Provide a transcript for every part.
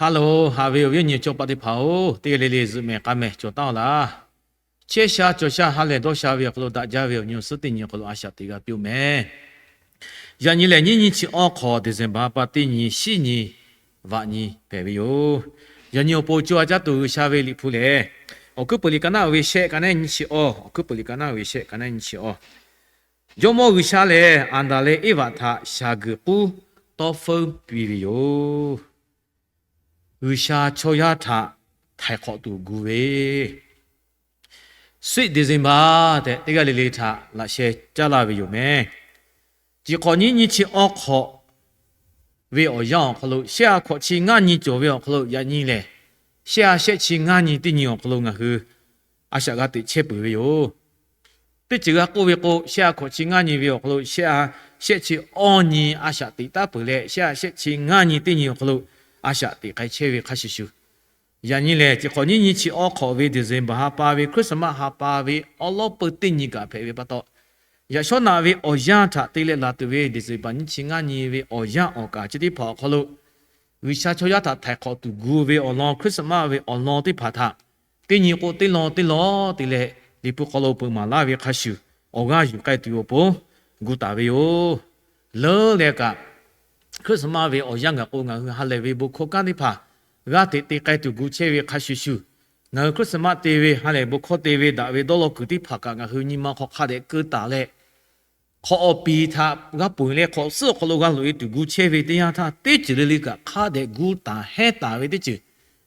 Hello, haꞈ ve awˬ viˉ awˬ nyi cawˇ paˆ teˇ hpaˍ-oˬ, teˇ g'aˇ le le zuhꞈ mehˍ k'a mehˍ cawˬ taˍ-oˬ laˇ. Chehˇ sha cawˬ sha ha lehˬ dawˇ sha ve awˬ hk'aw lo daꞈ jaˇ ve awˬ nyi awˬ suhˉ teˇ nyi awˬ hk'aw lo a shaꞈ teꞈ g'a piˇ-oˬ meh. Yaꞈ nyi lehˬ, nyiˇ nyi chi awˇ hk'awꞈ December ha pa teˇ nyi, shiˉ nyi, vaꞈ nyi hpehꞈ ve yoˬ. Yaꞈ nyi awˬ pon co ha caˉ tuˬ G'uiˬsha ve liꞈ hpu lehˬ, Awˬ hkuiˉ puiˍ liꞈ ka naˆ ve shehˆ ka naˆ nyiˇ chi awˇ, Awˬ hkuiˉ puiˍ liꞈ ka naˆ ve shehˆ ka naˆ nyiˇ chi awˇ, Jawˇmawˇ G'uiˬsha lehˬ, Aˍdanˍ leh Eˇvaꞈ htaꞈ shaˍ guiˬ k'uˉ tawˇ feuˉ piˇ ve yoˬ. G'uiˬsha chaw yaˇ htaꞈ htaiˍ hk'awꞈ tuˬ gu ve, Sweet December tehꞈ teˇ g'aˇ le le htaꞈ laꞈ sheh caˉ laˇ ve yoˬ meh. Chi hk'awꞈ nyiˇ nyi chi awˇ hk'awꞈ ve awˬ yanˇ awˬ hk'aw lo, shehˆ ha hkawꞈ chi ngaˇ nyi cawˬ ve awˬ hk'aw lo yaꞈ nyi lehˬ, shehˆ ha shehˆ chi ngaˇ nyi teˇ nyi awˬ hk'aw lo ngaˬ hui a shaꞈ g'a teꞈ chehˇ peuˬ ve yoˬ. Teˇ ceuˬ g'a k'oˆ ve k'o, shehˆ ha hkawꞈ chi ngaˇ nyi ve awˬ hk'aw lo shehˆ ha shehˆ chi awˇ nyi a shaꞈ teꞈ taˉ peuˬ leh, shehˆ ha shehˆ chi ngaˇ nyi teˇ nyi awˬ hk'aw lo a shaꞈ teꞈ k'ai chehˇ ve hk'a shuˍ shuˍ, yaꞈ nyi lehˬ, chi hk'awꞈ nyiˇ nyi chi awˇ hk'awꞈ ve December ha pa ve Christmas ha pa ve awˉ lawˉ peu teˇ nyi kaꞈ hpehꞈ ve pa taw, yaꞈ shawˉ naꞈ ve awˬ yanˇ htaꞈ te leh laˬ tuˬ ve December nyiˇ chi ngaˇ nyi ve awˬ yanˇ awˬ kaˍ chi teˇ hpaˍ awˬ hk'aw lo, G'uiˬsha chaw yaˇ htaꞈ htaiˍ hk'awꞈ tuˬ gu ve awˬ lawn, Christmas ve awˬ lawn teˇ hpaˍ htaꞈ teˇ nyi k'o teˇ lawn teˇ lawn te leh, Liꞈ hpu hk'aw lo peuˬ maˍ laˇ ve hk'a shuˍ, awˬ g'aˇ yuˬ k'ai tuˬ awˬ pon gu taˍ ve yoˬ. Leuˉ leh kaꞈ, Christmas ve awˬ yanˇ gaˬ k'o, ngaˬ hui ha lehˬ ve bon hkawˇ kanˉ teˇ hpaˍ g'aˇ hteꞈ te k'ai tuˬ gu chehˇ ve hk'a shuˍ shuˍ, ngaˬ hui Christmas te ve, ha lehˬ bon hkawˇ te ve, daꞈ ve dawˇ law kuiˬ teˇ hpaˍ kaꞈ ngaˬ hui nyi ma hk'aw hk'a dehꞈ keu taˍ leh, hk'awꞈ awˬ piˍ htaꞈ g'a ponˬ leh hk'awꞈ suhˉ awˬ hk'aw lo g'a loꞈ e tuˬ gu chehˇ ve teˇ yanˇ htaˇ, teˇ ceuˬ le le kaꞈ hk'a dehꞈ gu taˍ hehnˇ taˍ ve teˇ ceuˬ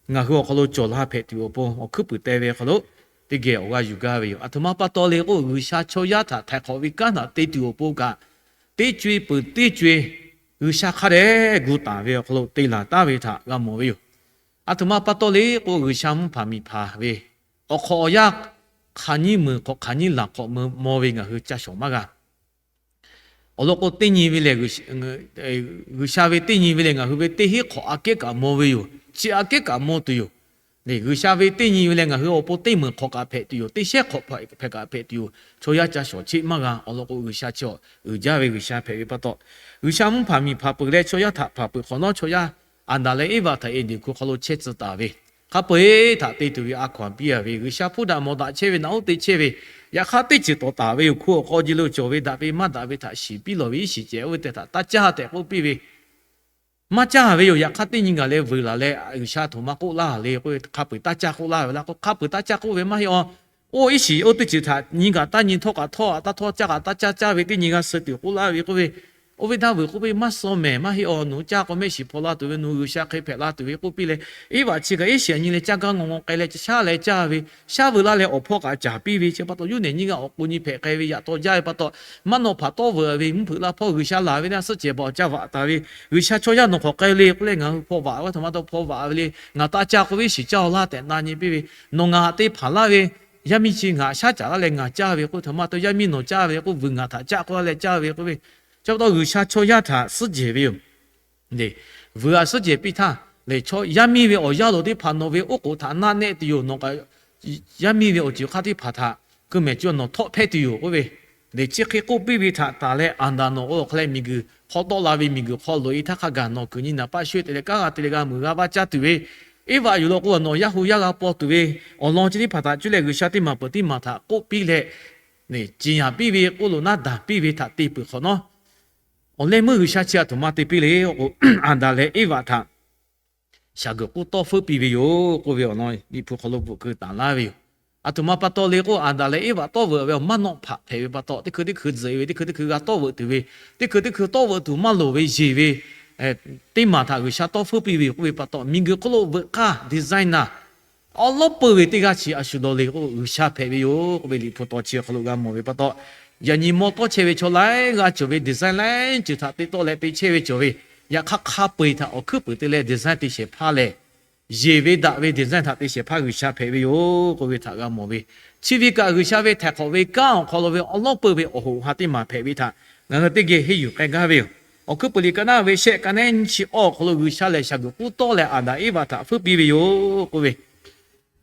ngaˬ hui awˬ hk'aw lo cawˬ la hpehꞈ tuˬ awˬ pon, awˬ hkuiˉ puiˍ te ve hk'aw lo teˇ geh awˬ g'aˇ yuˬ gaˇ ve yoˬ. Aˬ htoꞈ ma pa taw le k'o, G'uiˬsha chaw yaˇ htaꞈ htaiˍ hk'awꞈ ve kanˉ htaꞈ te tuˬ awˬ pon kaꞈ, teˇ co e peuˬ teˇ co e G'uiˬsha hk'a dehꞈ gu taˍ ve awˬ hk'aw lo te laˬ taˍ ve htaꞈ g'a mawˬ ve yoˬ. Aˬ htoꞈ ma pa taw le k'o, G'uiˬsha mvuhˇ hpaˍ miˬ hpaˍ ve awˬ hk'awꞈ awˬ yanˇ hk'aˬ nyiˇ meunˍ hk'awꞈ hk'aˬ nyiˇ laˬ hk'awꞈ mvuh maw ve ngaˬ hui ca shawˍ maˇ g'a. Awˬ lawn k'o, teˇ nyi ve lehˬ, G'uiˬsha ve teˇ nyi ve lehˬ, ngaˬ hui ve teˇ hinˉ hk'awꞈ aꞈ kehˉ kaꞈ maw ve yoˬ. Chi aꞈ kehˉ kaꞈ maw tuˬ yoˬ. G'uiˬsha ve teˇ nyi ve lehˬ, ngaˬ hui awˬ pon teˇ meunˍ hk'awꞈ kaꞈ hpehꞈ tuˬ yoˬ. Teˇ shehˉ hk'awꞈ hpehꞈ kaꞈ hpehꞈ tuˬ yoˬ. Chaw yaˇ ca shawˍ cheˆ maˇ g'a. Awˬ lawn k'o, G'uiˬsha chi awˬ uiˍ jaˇ ve G'uiˬsha hpehꞈ ve pa taw, G'uiˬsha mvuhˇ hpaˍ miˬ hpaˍ peuˬ leh chaw yaˇ htaꞈ hpanˍ peuˬ hk'awꞈ nawˉ, chaw yaˇ Aˍdanˍ leh Eˇvaꞈ htaꞈ Eˍdenˍ hkuˇ hk'aw lo chehˇ tcuh taˍ ve, hk'a peu-eˬ htaꞈ te tuˬ ve a hkaw-anˬ piˇ a ve, G'uiˬsha hpuˇ daꞈ mawˬ daꞈ chehˇ ve naꞈ uˉ te chehˇ ve, yaꞈ hk'aˇ teˇ ceuˬ tawˍ taˍ ve yoˬ. Hku awˬ k'aw ji lo cawˬ ve daꞈ ve maˇ daꞈ ve htaꞈ shiˍ piˇ lawˬ ve iˉ shiˍ cehˬ oˇ ve tehꞈ htaꞈ taˇ caˇ tehꞈ k'oˆ piˇ ve, maˇ caˇ ve yoˬ. Yaꞈ hk'aˇ teˇ nyi gaˬ leh vuiˬ laˬ leh, G'uiˬsha aˬ htoꞈ ma k'oˆ laˇ le k'oˆ ve, hk'a peu-eˬ taˇ caˇ k'oˆ laˇ ve laˇ k'o, hk'a peu-eˬ taˇ caˇ k'oˆ ve maˇ heˆ aw. Oˇ iˉ shiˍ oˇ teˇ ceuˬ htaꞈ nyi gaˬ taˇ nyi, htawˇ kaꞈ htawˇ, taˇ htawˇ, caˇ kaꞈ taˇ caˇ, caˇ ve teˇ nyi g'a suh tuˬ k'oˆ laˇ ve k'oˆ ve, oˇ ve daˇ vuiˬ k'oˆ ve maˇ suh mehˍ, maˇ heˆ aw. Nawˬ hui caˇ k'o mehˆ shiˍ hpaw la tuˬ ve, nawˬ hui G'uiˬsha hk'e hpehꞈ la tuˬ ve k'oˆ piˇ leh, Eˇvaꞈ chi kaꞈ iˉ shiˍ nyi leh caˇ gaˇ ngaw ngaw k'ai leh, shaˉ leh caˇ ve, shaˉ veu laˇ leh awˬ hpawˇ kaꞈ caˍ piˇ ve, chi pa taw yawˇ nehˬ nyiˇ g'aˇ awˬ k'o nyi hpehꞈ k'ai ve yaꞈ taw jaˇ ve pa taw, maˇ nawˆ hpaꞈ tawˇ veuꞈ ve mvuhˇ hpeuꞈ laˇ hpawˇ G'uiˬsha laˬ ve naˇ suhˉ cehˬ ba awˬ caˇ vaꞈ taˍ ve, G'uiˬsha chaw yaˇ nawˬ hk'awꞈ k'ai le k'oˆ leh, ngaˬ hui hpaw vaꞈ ve aˬ htoꞈ ma taw hpaw vaꞈ ve le, ngaˬ taˇ caˇ k'oˆ ve iˉ shiˍ caˇ aw laˇ tehꞈ na nyi piˇ ve, nawˬ ngaˬ htaꞈ te hpanˍ laˇ ve, yaˇ miˇ chi ngaˬ shaˉ caˍ laˇ leh ngaˬ caˇ ve k'oˆ, aˬ htoꞈ ma taw yaˇ miˇ nawˬ caˇ ve k'oˆ, vuiˬ ngaˬ htaꞈ caˇ k'oˆ laˇ leh caˇ ve k'oˆ ve, chi pa taw G'uiˬsha chaw yaˇ htaꞈ suhˉ jehˬ ve yoˬ. Vuiˬ a suhˉ jehˬ piˇ htaˇ lehˬ, chaw yaˇ miˇ ve awˬ yaˇ loˍ teˇ hpaˍ nawˬ ve oˉ k'oˍ htaꞈ naˆ nehˆ tuˬ yoˬ. Nawˬ kaꞈ yaˇ miˇ ve awˬ ceuˬ hk'aˇ teˇ hpaˍ htaꞈ keu mehˍ cuˇ nawˬ htawˆ hpehˇ tuˬ yoˬ k'oˆ ve, lehˬ chi hk'e k'oˆ piˇ ve htaꞈ taˍ leh, Aˍdanˍ nawˬ k'o awˬ hk'aw leh miˬguiˬ hk'aw tawˆ la ve miˬguiˬ hk'aw loꞈ e htaˇ hk'a gaˬ nawˬ kuiˬ nyi naˍ paˆ sho-eˬ te leh kanˉ g'a te leh g'a muiˬ g'a vaˇ caˇ tuˬ ve, Eˇvaꞈ yuˬ law k'o nawˬ yaˇ hu yaˇ g'a paw tuˬ ve awˬ lawn chi teˇ hpaˍ htaꞈ cuˇ leh G'uiˬsha teˇ maˬ peuˬ teˇ maˬ htaꞈ k'oˆ piˇ leh, ciˍ yanˍ piˇ ve k'oˆ lo naˉ daˬ piˇ ve htaꞈ te peuˬ hk'awꞈ nawˉ, awˬ leh meuˇ G'uiˬsha chi aˬ htoꞈ ma te piˇ le k'o, Aˍdanˍ leh Eˇvaꞈ htaꞈ shaˍ guiˬ k'uˉ tawˇ feuˉ piˇ ve yoˬ k'oˆ ve awˬ lawn Liꞈ hpu hk'aw lo bvuhꞈ keu taˍ laˇ ve yoˬ. Aˬ htoꞈ ma pa taw le k'o, Aˍdanˍ leh Eˇvaꞈ tawˇ veuꞈ ve awˬ maˇ nawˆ hpaꞈ hpehꞈ ve pa taw, teˇ hkui teˇ hkui tzuhꞈ e ve, teˇ hkui teˇ hkui g'a tawˇ veuꞈ tuˬ ve, teˇ hkui teˇ hkui tawˇ veuꞈ tuˬ maˇ loˍ ve yeˬ ve teˇ maˬ htaꞈ G'uiˬsha tawˇ feuˉ piˇ ve yoˬ k'oˆ ve pa taw, miˬguiˬ hk'oˆ lo veuꞈ k'aˇ designer awˉ lawˉ peuˬ ve teˇ g'aˇ chi a shu dawˬ le k'o, G'uiˬsha hpehꞈ ve yoˬ k'oˆ ve Liꞈ hpu taw chi awˬ hk'aw lo g'a mawˬ ve pa taw, yaꞈ nyi mawˇ tawˇ chehˇ ve chaw laiˉ g'aˇ cawˬ ve design laiˉ ceuˬ htaꞈ te tawˆ leh te chehˇ ve cawˬ ve, yaꞈ hk'aˇ hk'a peu-eˬ htaꞈ awˬ hkuiˉ puiˍ te leh design te shehˍ hpaˇ lehˬ, yeˬ ve daꞈ ve design htaꞈ te shehˍ hpaˇ G'uiˬsha hpehꞈ ve yoˬ k'oˆ ve htaꞈ g'a mawˬ ve, chi ve kaꞈ G'uiˬsha ve htaiˍ hk'awꞈ ve kanˉ awˬ hk'aw lo ve awˉ lawˉ peuˬ ve awˬ hoꞈ ha teˇ maˬ hpehꞈ ve htaꞈ ngaˬ hui teˇ geh henˇ yuˬ k'ai gaˇ ve yoˬ. Awˬ hkuiˉ puiˍ liꞈ ka naˆ ve shehˆ ka naˆ nyiˇ chi awˇ awˬ hk'aw lo G'uiˬsha lehˬ shaˍ guiˬ k'uˉ tawˇ leh Aˍdanˍ Eˇvaꞈ htaꞈ feuˉ piˇ ve yoˬ k'oˆ ve,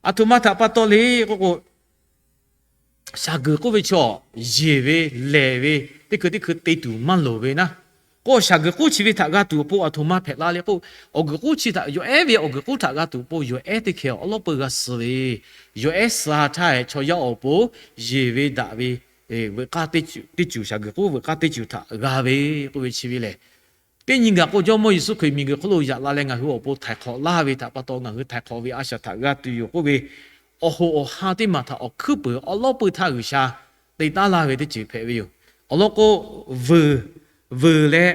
aˬ htoꞈ ma htaꞈ pa taw le k'oˆ k'o, shaˍ guiˬ k'oˆ ve chaw yeˬ ve, lehˬ ve, teˇ hkui teˇ hkui te tuˬ maˇ loˍ ve naˉ, K'o, shaˍ guiˬ k'uˉ chi ve htaꞈ g'a tuˬ awˬ pon aˬ htoꞈ ma hpehꞈ la le k'o, awˬ guiˬ k'uˉ chi htaꞈ yawˬ ehˉ ve awˬ guiˬ k'uˉ htaꞈ g'a tuˬ awˬ pon yawˬ ehˉ teˇ hkeh awˉ lawˉ peuˬ g'a suh ve, yawˬ ehˉ suh ha htaˇ chaw yaˇ awˬ pon yeˬ ve daꞈ ve veuꞈ k'aˇ teˇ ceuˬ, shaˍ guiˬ k'uˉ veuꞈ k'aˇ teˇ ceuˬ htaꞈ g'a ve k'oˆ ve chi ve lehˬ, teˇ nyi gaˬ k'o, Jawˇmawˇ Yeˍsuˆ Hkriꞈ miˬ guiˬ hk'oˆ lo yaꞈ la leh ngaˬ hui awˬ pon htaiˍ hk'awꞈ laˇ ve htaꞈ pa taw ngaˬ hui htaiˍ hk'awꞈ ve a shaꞈ htaꞈ g'a tuˬ yoˬ k'oˆ ve, awˬ hoꞈ awˬ ha teˇ maˬ htaꞈ awˬ hkuiˉ peuˬ awˉ lawˉ peuˬ htaˇ G'uiˬsha te taˉ laˇ ve teˇ ceuˬ hpehꞈ ve yoˬ. Awˬ lawn k'o, vuiˬ, vuiˬ leh,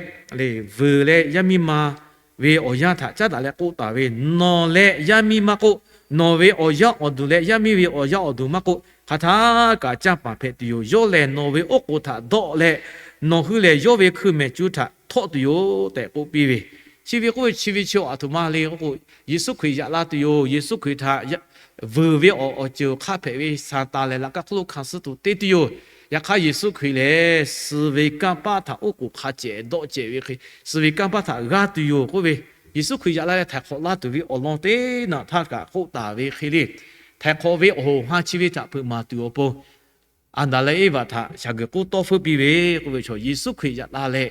vuiˬ leh yaˇ miˇ ma ve awˬ yanˇ htaꞈ caˉ daꞈ leh k'oˆ taˍ ve, nawˬ leh yaˇ miˇ maˇ k'oˆ, nawˬ ve awˬ yaˇ awˬ duˬ leh yaˇ miˇ ve awˬ yaˇ awˬ duˬ maˇ k'oˆ, hk'aˬ htaˇ kaꞈ canˇ paˍ hpehꞈ tuˬ yoˬ. Yawˇ lehˬ nawˬ ve oˉ k'oˍ htaꞈ dawˆ leh, nawˬ hui lehˬ yawˇ ve hkui mehˍ cuˇ htaꞈ htawˆ tuˬ yoˬ tehꞈ k'oˆ piˇ ve, chi ve k'oˆ ve chi ve chi aˬ htoꞈ ma le k'oˆ k'o, Yeˍsuˆ Hkriꞈ yaꞈ la tuˬ yoˬ. Yeˍsuˆ Hkriꞈ htaꞈ vuiˬ ve awˬ ceuˬ awˬ hk'aˇ hpehꞈ ve Saˍtanˍ lehˬ laꞈ ka hk'oˆ lo hkanˍ suh tuˬ te tuˬ yoˬ. Yaꞈ hk'aˇ Yeˍsuˆ Hkriꞈ lehˬ suh ve kanˇ paˆ htaꞈ oˉ k'oˍ hk'a cehˬ dawˆ cehˬ ve hk'e, suh ve kanˇ paˆ htaꞈ g'a tuˬ yoˬ k'oˆ ve, Yeˍsuˆ Hkriꞈ yaꞈ la leh htaiˍ hk'awꞈ laˇ tuˬ ve awˬ lawn teˇ naꞈ htaˇ kaꞈ k'oˆ taˍ ve hk'e le, htaiˍ hk'awꞈ ve awˬ hoꞈ ha chi ve htaꞈ hpeuꞈ maˍ tuˬ awˬ pon, Aˍdanˍ leh Eˇvaꞈ htaꞈ shaˍ guiˬ k'uˉ tawˇ feuˉ piˇ ve k'oˆ ve chaw, Yeˍsuˆ Hkriꞈ yaꞈ la leh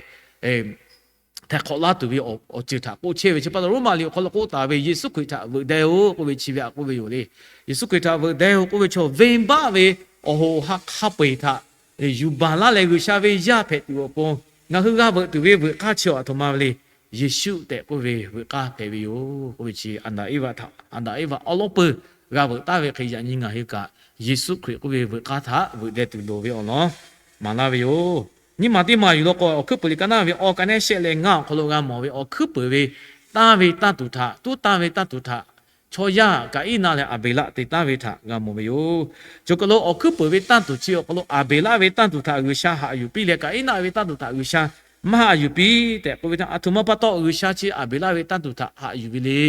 htaiˍ hk'awꞈ laˇ tuˬ ve awˬ ceuˬ htaꞈ k'oˆ chehˇ ve chi pa taw, Roˉmaꞈ liꞈ awˬ hk'aw lo k'oˆ taˍ ve Yeˍsuˆ Hkriꞈ htaꞈ veuꞈ deh-o k'oˆ ve chi ve aꞈ k'oˆ ve yoˬ le. Yeˍsuˆ Hkriꞈ htaꞈ veuꞈ deh-o k'oˆ ve chaw, venˇbaˆ ve awˬ hoꞈ awˬ ha hk'a peu-eˬ htaꞈ yuˬ baˬ laˇ leh G'uiˬsha ve yaˇ hpehꞈ tuˬ awˬ pon, ngaˬ hui g'a veuꞈ tuˬ ve veuꞈ k'aˇ chi aˬ htoꞈ ma ve le. Yeˍsuˆ tehꞈ k'oˆ ve veuꞈ k'aˇ hpehꞈ ve yoˬ k'oˆ ve chi, Aˍdanˍ Eˇvaꞈ htaꞈ, Aˍdanˍ Eˇvaꞈ awˉ lawˉ peuˬ g'a veuꞈ taˍ ve hk'e, yaꞈ nyi ngaˬ hui kaꞈ Yeˍsuˆ Hkriꞈ k'oˆ ve veuꞈ k'aˇ htaꞈ veuꞈ deh tuˬ loˍ ve awˬ lawn maˍ laˇ ve yoˬ. Nyiˇ maˬ teˇ maˬ yuˬ law k'o, awˬ hkuiˉ peuˬ liꞈ ka naˇ ve awˬ ka nehˉ shehˆ leh ngaˇ awˬ hk'aw lo g'a mawˬ ve awˬ hkuiˉ peuˬ ve tanˇ ve tanˇ tuˬ htaꞈ, tuˉ tanˇ ve tanˇ tuˬ htaꞈ chaw yaˇ Kaˍiˉnaˆ leh Aˍbeˍlaˆ te taˍ ve htaꞈ g'a mawˬ ve yoˬ. Choˬ kaˬ lo awˬ hkuiˉ peuˬ ve tanˇ tuˬ chi awˬ hk'aw lo Aˍbeˍlaˆ ve tanˇ tuˬ htaꞈ G'uiˬsha haꞈ yuˬ piˇ leh, Kaˍiˉnaˆ ve tanˇ tuˬ htaꞈ G'uiˬsha maˇ haꞈ yuˬ piˇ tehꞈ k'oˆ ve htaˇ, aˬ htoꞈ ma pa taw G'uiˬsha chi Aˍbeˍlaˆ ve tanˇ tuˬ htaꞈ haꞈ yuˬ ve le.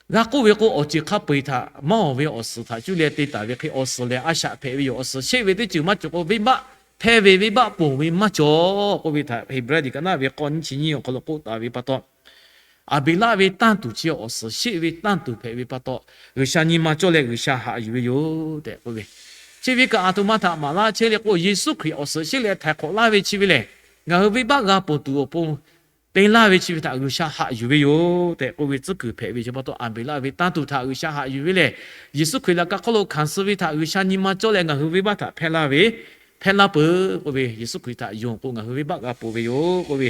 G'a k'oˆ ve k'o, awˬ ceuˬ hk'a peu-eˬ htaꞈ maˇ awˬ ve awˬ suhˍ htaꞈ cuˇ leh te taˍ ve hk'e, awˬ suhˍ lehˬ a shaꞈ hpehꞈ ve yoˬ. Awˬ suhˍ sheˆ ve teˇ ceuˬ maˇ cawˬ k'o, venˇbaˆ hpehˇ ve venˇbaˆ ponˬ ve maˇ cawˬ k'oˆ ve htaꞈ Heˍbrehˇ liꞈ ka naˇ ve k'awˇ nyiˇ chi nyiˇ awˬ hk'aw lo k'oˆ taˍ ve pa taw, Aˍbeˍlaˆ ve tanˇ tuˬ chi awˬ suhˍ sheˆ ve tanˇ tuˬ hpehꞈ ve pa taw, G'uiˬsha nyi ma cawˇ leh G'uiˬsha haꞈ yuˬ ve yoˬ tehꞈ k'oˆ ve, chi ve kaꞈ aˬ htoꞈ ma htaꞈ maˍ laˇ chehˇ le k'o, Yeˍsuˆ Hkriꞈ awˬ suhˍ sheˆ leh htaiˍ hk'awꞈ laˇ ve chi ve lehˬ, ngaˬ hui venˇbaˆ g'a ponˬ tuˬ awˬ pon te laˇ ve chi ve htaꞈ G'uiˬsha haꞈ yuˬ ve yoˬ tehꞈ k'oˆ ve tcuhˉ kuiˬ hpehꞈ ve chi pa taw, Aˍbeˍlaˆ ve tanˇ tuˬ htaꞈ G'uiˬsha haꞈ yuˬ ve lehˬ, Yeˍsuˆ Hkriꞈ laꞈ ka hk'oˆ lo hkanˍ suh ve htaꞈ G'uiˬsha nyi ma cawˇ leh ngaˬ hui venˇbaˆ htaꞈ hpehˇ laˇ ve, hpehˇ laˇ peuˬ k'oˆ ve, Yeˍsuˆ Hkriꞈ htaꞈ yonˍ k'o ngaˬ hui venˇbaˆ g'a ponˬ ve yoˬ k'oˆ ve,